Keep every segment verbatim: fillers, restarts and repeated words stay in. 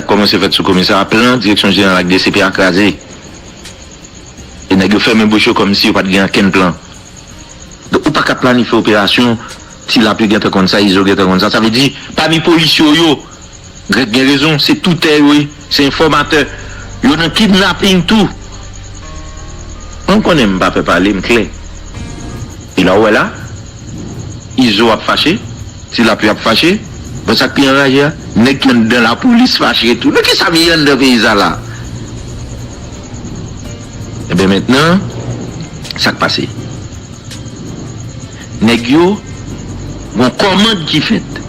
Kòmanse fèt sou komisarya, plan Direksyon Jeneral ak D C P A kraze. E nèg yo fèmen bouch yo kòmsi yo pa t gen okenn plan. Donk, ou pa ka planifye operasyon, Ti Lapli gentan konn sa, Izo gentan konn sa. Sa vle di, pami polisye w yo, Grèg gen rezon, se toutè yo ye, se enfòmatè. Yo nan kidnaping tou. Mwen konnen m pa pè pale, m klè. E la w wè la, Izo ap fache, Ti Lapli ap fache. Bon, sa k pi anraje a, nèg ki anndan lapolis fache tou. Nan kisa m ye anndan peyi sa la? Ebyen, mentnan, sa k pase? Nèg yo, gon kòmand ki fèt.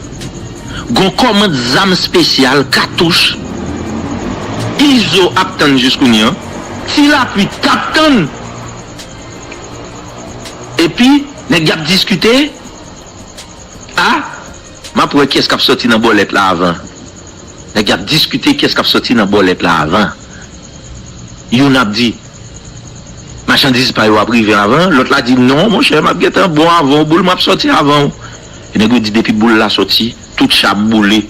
Gon kòmand zam espesyal, katouch. Izo ap tann jis kounye a. Ti Lapli t ap tann. Epi, nèg y ap diskite. A, m ap wè kiyès k ap sòti nan bòlèt la avan. Nèg y ap diskite kiyès k ap sòti nan bòlèt la avan. Youn ap di, machandiz pa yo ap rive avan. Lòt la di, non, monchè, m ap gentan bon avan w, boul, m ap sòti avan w. E nèg yo di, depi boul la sòti, tout cha ap boule.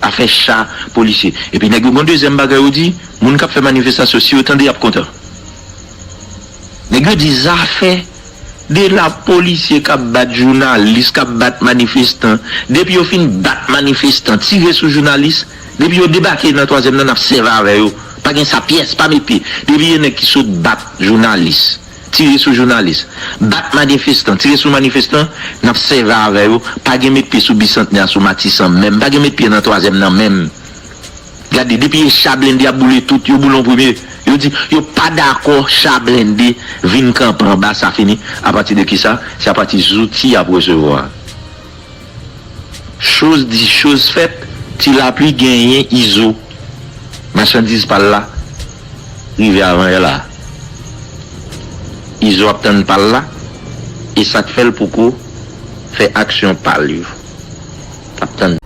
Afè cha polisye. Epi nèg yo gon dezyèm bagay yo di, moun k ap fè manifestasyon, si yo tande, y ap kontan. Nèg yo di zafè de la polisye k ap bat jounalis, k ap bat manifestan. Depi yo fin bat manifestan, tire sou jounalis, depi yo debake nan twazyèm nan, n ap sèvi avè yo. Pa gen sa pyès, pa met pye. Depi gen nèg ki sot bat jounalis, tire sou jounalis, bat manifestan, tire sou manifestan, n ap sèvi avè yo. Pa gen met pye sou Bisantnè a, sou Matisan menm. Pa gen met pye nan twazyèm nan menm. Gade, depi e cha blende ap boule tout, yo boule an premye. Yo di, yo pa dakò cha blende vin kanpe anba, sa fini. Apati de kisa? Se apati zouti y ap resevwa. Choz di, choz fèt, Ti Lapli genyen Izo. Machandiz pa l la, rive avan yè la. Izo ap tann pa l la, e sa k fè l poko fè aksyon pa l yo. L ap tann.